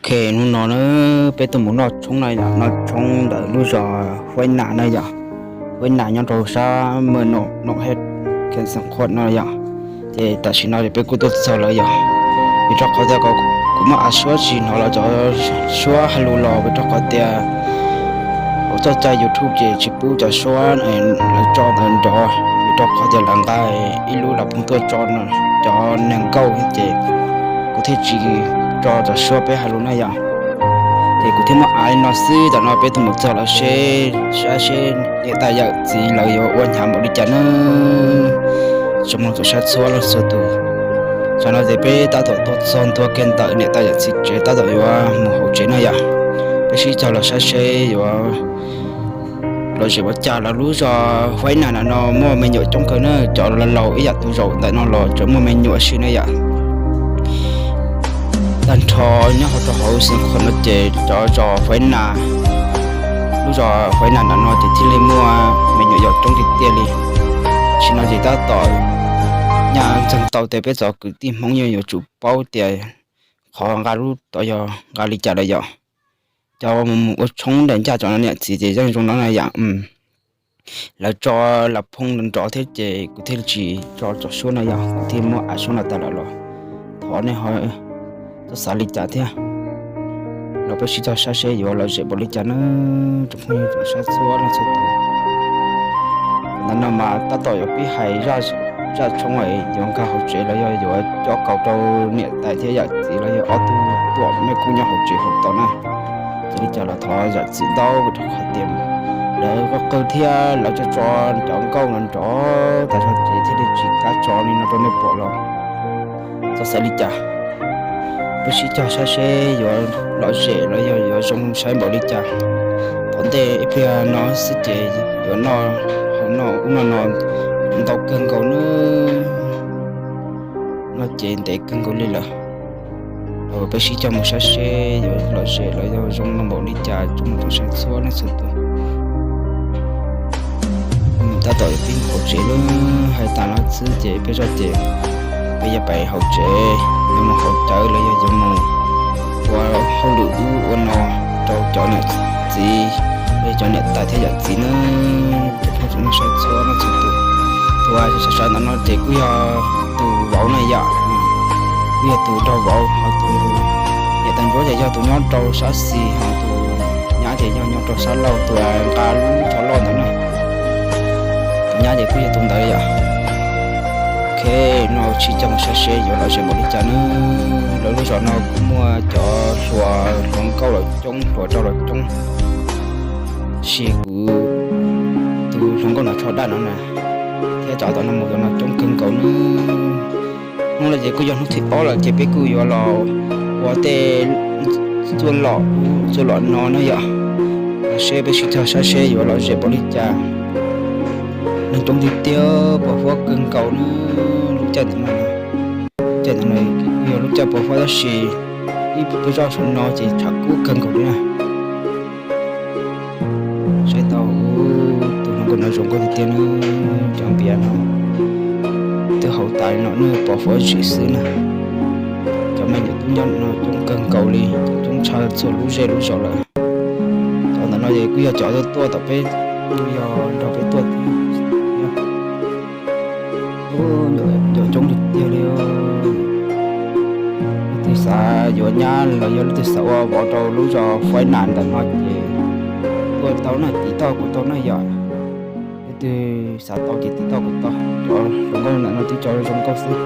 Ok, hnub no na peb tuaj mus noj tshoob na yom, noj tshoob ntawm lub zos Huaib Nas na yom. Huaib Nas nyob rau sab Mawj Noom, Noom Hej, Khees Xeem Khuam no yom. Ces tam sim no ces peb kuj tuaj txog lawm yom. Vim rau qhov tias kuv muaj av suab tsis hnov lawv cov suab hais lus los vim rau qhov tias kuv txoj cai YouTube ces tsis pub cov suab lawv tso ntawd nrov, vim rau qhov tias lawv nqa ib lub las phooj tuaj tso cov neeg nkauj thiab ces kuv thiaj tsis tso cov suab peb hais lus na yom. Ces kuv thiaj muab av li no xwb, tam no peb tuaj mus txog lawm seb, saib seb niam tais yawm txiv lawv yuav ua hnyav npaum li cas na. Tsoom mloog txhua saib txhua leej txhua tus, tam no ces peb tab tom tuaj txog ntua kiag ntawm niam tais yawm txiv tsev, tab tom yuav mus hauv tsev na yom. Peb sib cog los saib seb yuav lom zem ua cas. Lawv lub zos Huaib Nas no muaj me nyuam coob kawg na, cov laus ib yam tus zaum ntawm no los tseem muaj me nyuam ib si na yom. Tag nrho nyob hauv rau hauv Xeem Khuam no ces cov zos Huaib Nas, lub zos Huaib Nas ntawm no ces thiaj li muaj me nyuam yaus coob tiag tiag li. Tam sim no ces tab tom nyaj ntxeeg tau tias peb cov kwv tij Hmoob yeej yuav tsum paub tias qhov nqa lub tod yog nqa li cas lawm yom. Cov mus mus ua tshoob daim ncaj cov niam txiv ces yeej zoo no na yom. Lawv tso las phooj nrov thiab ces kuv thiaj li tsis tso cov suab no yom, kuv thiaj muab av suab no tas lawm los thov nej ho txhob xav li cas thiab. Los peb sib cog saib seb yuav lom zem npaum li cas na, tsoom phooj ywg txhua saib txhua leej txhua tus. Ntawm no mas tab tom yuav pib hais zaj tshoob yuav nkag hauv tsev los yog yuav coj kaus rau niam tais thiab yawm txiv los yog ob tug tuam mej kub nyob hauv tsev hauv tod na. Txawm li cas los thov zam txim ntau rau qhov tias lawv qw qw thiab lawv tso tso cov nkauj no nrov tas zog ces thiaj li tsis kam tso li no rau nej pom los txhob xav li cas. Peb sib cog saib seb yuav lom zem los yog yuav zoo saib npaum li cas. Tom ntej ib pliag no xwb ces yuav noj, hauv noj ub noj no ntau kawg nkaus na. Noj ces ntev kawg nkaus li lawm. Peb sib cog mus saib seb yuav lom zem los yog zoo no npaum li cas, tsoom mloog txhua saib txhua leej txhua tus. Tab tom yuav pib hauv tsev lawm, hais tas no xwb ces peb zoj ces peb yuav pais hauv tsev, yuav mus haus cawv los yog yuav mus ua hauj lwm ub ua no rau cov niam txiv, cov niam tais thiab yawm txiv na. Cov phooj ywg txhua leej txhua tus, tus uas sawv sawv ntawm no ces kuj yog tus vauv na yom, kuj yog tus nraug vauv, ho tus niam tais ntsuab ces yog tus nyob rau sab xis, ho tus nyab ces yog nyob rau sab laug, tus uas nqa lub tsho loj ntawd na. Tus nyab ces kuj yog tus ntawd yom. Ok, no sib cog mus saib seb yuav lom zem npaum li cas na. Lawv lub zos no kuj muaj cov hluas, hluas nkauj los coob, hluas nraug los coob. Tab sis kuv tus hluas nkauj no tsho daj no na, thiab cov tom no mus tom no coob kawg nkaus na. Hnub no ces kuj yog hnub thib ob lawm ces peb kuj yuav los ua tej txuj lom, txuj lom no na yom. Los seb peb sib cog saib seb yuav lom zem npaum li cas. Neeg coob tiag tiag, pos huab kawg nkaus na. Lub caij ntawm no, caij ntawm no kuj yog lub caij pos huab tab sis ib peb zoj saum no ces tshav kub kawg nkaus li na. Saib tau, tus hluas nkauj no zoo nkauj tiag tiag na. Cov npias no twb haus tas li no ne, pos huab zim xwb na. Cov me nyuam tub nyob no coob kawg nkaus li, cov coob tshaj txhua lub zej lub zos lawm. Cov ntawm no ces kuj yog cov tuaj tom peb tuaj, yog nrog peb tuaj thiab. Cov coob tiag tiag li. Leej twg xav yuav nyab los yog leej twg xav ua vauv rau lub zos Huaib Nas ntawm no ces tuaj tau na, tiv toj kuv tau na yom. Leej twg xav tau ces tiv toj kuv tau. Cov hluas nkauj ntawm no twb cov zoo nkauj xwb,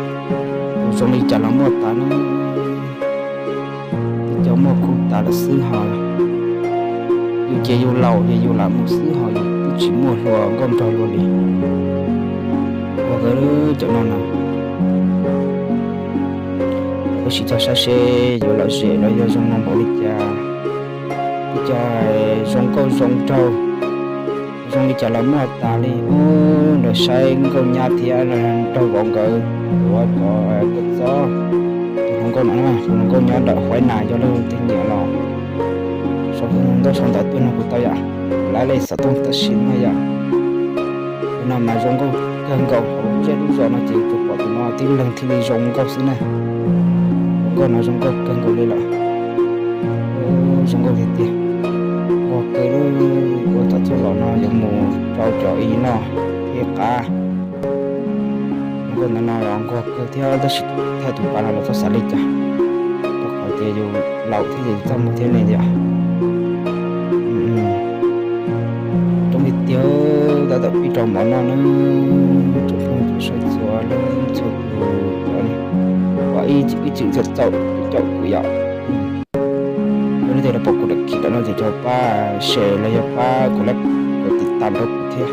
tus zoo li cas los muaj tas na. Twb cov muaj kuj tas lawm xwb ho. Yus ces yus laus ces yus lam mus xwb ho, yus twb tsis muaj hluas nkauj nrog luag li. Ua kawg cov no na. Peb sib cog saib seb yuav lom zem los yog zoo no npaum li cas. Twb cov zoo nkauj zoo nraug, zoo li cas los muaj tas li. Ub, lawv saib nkauj nyab thiab nraug vauv nkawd yuav cov kua txob. Tus hluas nkauj no, tus hluas nkauj nyob ntawm Huaib Nas, yog leej twg nyiam los sau nkauj sau ntawv tuaj nug kuv tau yom. Kuv lab lej xov tooj tam sim no yom. Tus no mas zoo nkauj kawg nkaus, hauv lub zej lub zos no ces tsuas pom tus no tib leeg thiaj li zoo nkauj xwb na. Tus nkauj no zoo nkauj kawg nkaus li lawm. tau cov ib noj thiab qab. Nkauj ntawm no los nquag kawg thiab tab sis thaij tus pas no los txhob xav li cas, rau qhov tias yus laus thiab ces yus txaj muag thiab ne yom. Coob tiag tiag, tab tom pib rau mov noj na, tsoom phooj ywg sawv txhua leej txhua tus, ib txwm txawm txaum caum kuv yom. Yog leej twg los pom kuv daim clip no ces thov pab share los yog pab kuv like, kuv tiv tam rau kuv thiab.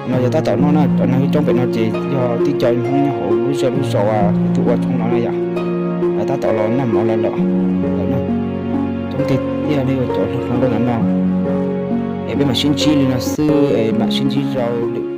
No yog tab tom noj na, cov neeg coob pem no ces yog tib co Hmoob nyob hauv lub zej lub zos uas kuv tuaj ua tshoob no na yom. Lawv tab tom los noj mov lawm lawm na. Coob tiag tiag li cov hluas nkauj ntawm no. Es peb mam sib ntsib li no xwb es mam sib ntsib rau lwm